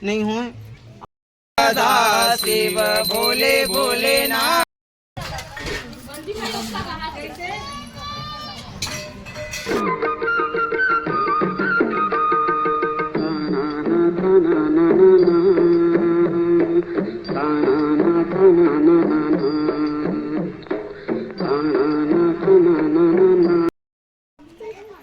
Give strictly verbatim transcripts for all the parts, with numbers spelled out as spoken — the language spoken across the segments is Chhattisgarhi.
नहीं होय। सदा शिव भोले भोलेनाथ।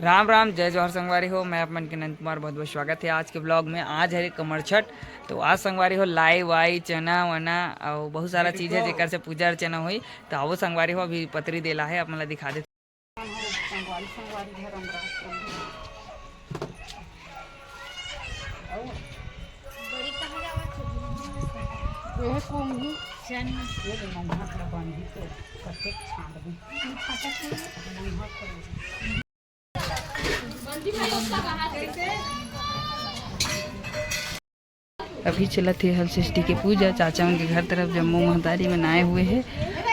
राम राम, जय जोहार संगवारी हो, मैं आप मन के नंद कुमार। बहुत बहुत स्वागत है आज के ब्लॉग में। आज है कमरछठ, तो आज संगवारी हो लाई वाई चना वना और बहुत सारा चीज है जेकर से पूजा अर्चना हुई। तो आवो संगवारी हो, अभी पतरी देला है, आप मन ला दिखा देते। संगवारी, संगवारी धर्म राष्ट्र में। अउ बड़ी कहाँ जावत हो? ये कोंगी। चन। ये ले नन्हा सा बांधी तो कतेक छांट दे। नन्हा सा। अभी चलत हे हल षष्ठी के पूजा। चाचा मन के घर तरफ जम्मो महतारी मन आए हुए हे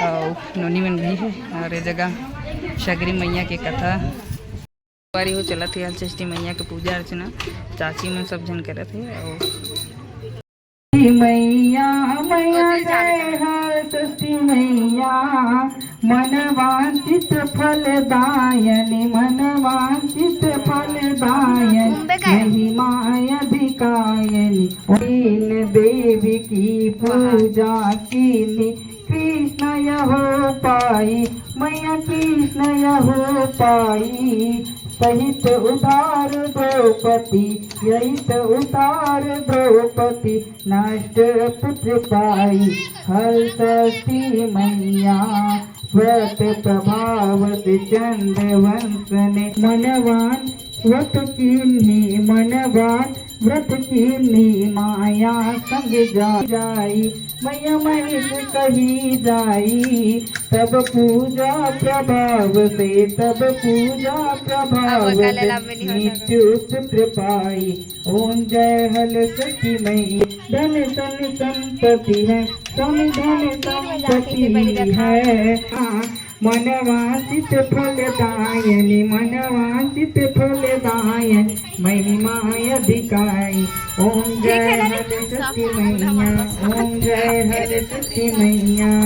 अउ नोनी मन भी हे। और ये जगह सगरी मैया के कथा। बारी हो चलत हे हल षष्ठी मैया के पूजा अर्चना। चाची मन सब झन करत हे। और मैया, मैया जय हल षष्ठी मैया, मन वांछित फल दायनी, मन वांछित फल दायनी, महिमा अधिकायनी। दीन देवी की पूजा कीनी, कृष्ण यहो पाई, मैया कृष्ण यहो पाई। सहित उधार द्रौपदी, सहित उधार द्रौपदी, नष्ट पुत्र पाई। हल षष्ठी मैया, व्रत प्रभाव से चंद्रवंश ने। मनवान व्रत कीन्ही, मनवान व्रत कीन्ही, माया संग जा-, जाई। मैया महेश कही जाई, तब पूजा प्रभाव से, तब पूजा प्रभाव से नित्य पुत्र पाई। ओम जय हल षष्ठी मैया। धन धन संपत्ति है, धन धन संपत्ति है। हाँ, मनवांछित फल दायनी, मनवांछित फल दायनी, महिमा अधिकाई। ओम जय हल षष्ठी मैया, ओम जय हल षष्ठी मैया।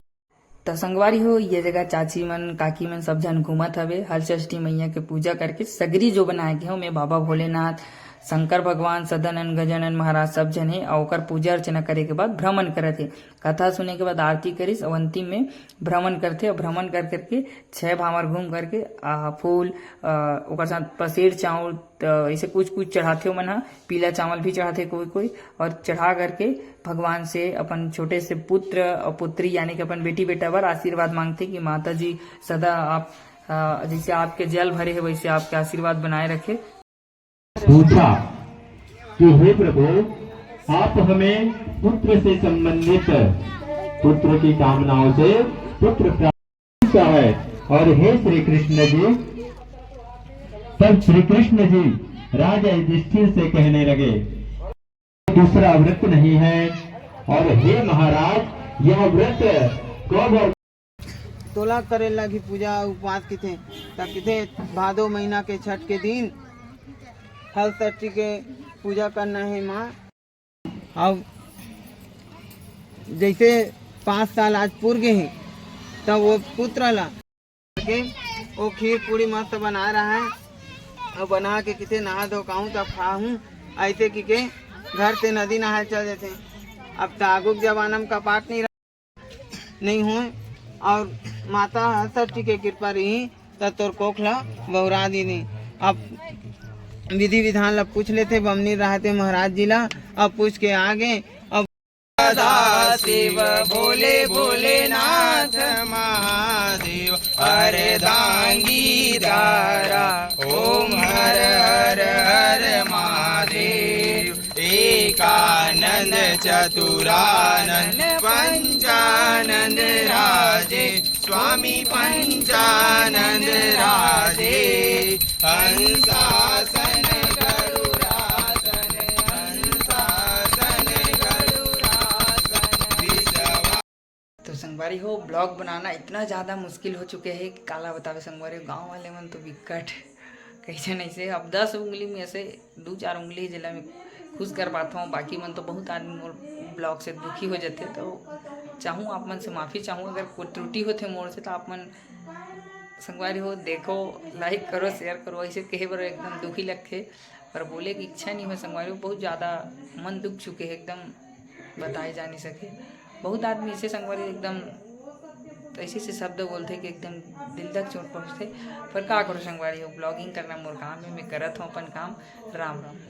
त संगवारी हो, ये जगह चाची मन, काकी मन सब झन घूमत हवे हल षष्ठी मैया के पूजा करके। सगरी जो बनाए के हो, मैं बाबा भोलेनाथ, शंकर भगवान, सदानंद, गजानन महाराज सब झन हे, अउ ओकर पूजा अर्चना करे के बाद भ्रमण करत हे। कथा सुने के बाद आरती करिस अउ अंतिम में भ्रमण करथे। अउ भ्रमण कर करके छह भांवर घूम करके, आ, फूल, आ, ओकर साथ पसेर चाउर, त ऐसे कुछ कुछ चढ़ाथे ओमन ह। पीला चावल भी चढ़ाथे कोई कोई, और चढ़ा करके भगवान से अपन छोटे से पुत्र और पुत्री यानी कि अपन बेटी बेटा बर आशीर्वाद मांगथे कि माता जी सदा आप, आ, जैसे आपके जल भरे हे वैसे आपके आशीर्वाद बनाए रखे। पूछा कि हे प्रभु, आप हमें पुत्र से संबंधित, पुत्र की कामनाओं से पुत्र प्राप्त है। और हे श्री कृष्ण जी, तब श्री कृष्ण जी राजा युधिष्ठिर से कहने लगे, दूसरा व्रत नहीं है। और हे महाराज, यह व्रत कब और तोला करे लगही पूजा उपवास किथे, त किथे भादो महीना के छठ के दिन हल षष्ठी के पूजा करना है माँ। अब जैसे पाँच साल आज पूर गे हे, तब वो पुत्र ला के वो खीर पूड़ी मस्त बना रहा है, और बना के किथे नहा धो के आहूँ तब खाहूँ, ऐसे कि के घर से नदी नहाए चल देथे। अब त आगू के जमाना में कपाट नहीं नहीं होय, और माता हल षष्ठी के कृपा रही, त तोर कोख ला बहुरा दीदी। अब विधि विधान ला पूछ लेथे, बमनी रहते महाराज जी ला, अब पूछ के आगे। अब सदा शिव भोले भोलेनाथ महादेव, अर्धांगी धारा, ओम हर हर हर महादेव। एकानंद चतुरानंद पंचानंद राजे, स्वामी पंचानंद राजे। हंसासन गरुड़ासन, हंसासन गरुड़ासन, विश्वा तो संगवारी हो, ब्लॉग बनाना इतना ज़्यादा मुश्किल हो चुके हे कि काला बतावे संगवारी हो। गाँव वाले मन तो बिकट कैसे नहीं से, अब दस उंगली में से दो चार उंगली जिला में खुश कर पाथों। बाकी मन तो बहुत आदमी मोर blog से दुखी हो जाथे, तो चाहूँ आप मन से माफ़ी चाहूँ अगर कोई त्रुटि होथे मोर से, तो आप मन संगवारी हो देखो, like करो, share करो, ऐसे कहे बर एकदम दुखी लगथे। पर बोले की इच्छा नहीं हो संगवारी हो, बहुत ज़्यादा मन दुख चुके है एकदम, बताए जा नहीं सके। बहुत आदमी ऐसे संगवारी एकदम ऐसे ऐसे शब्द बोलथे कि एकदम दिल तक चोट पहुँचथे। पर का करो संगवारी हो, blogging करना मोर काम है, मैं करत हूँ अपन काम। राम राम।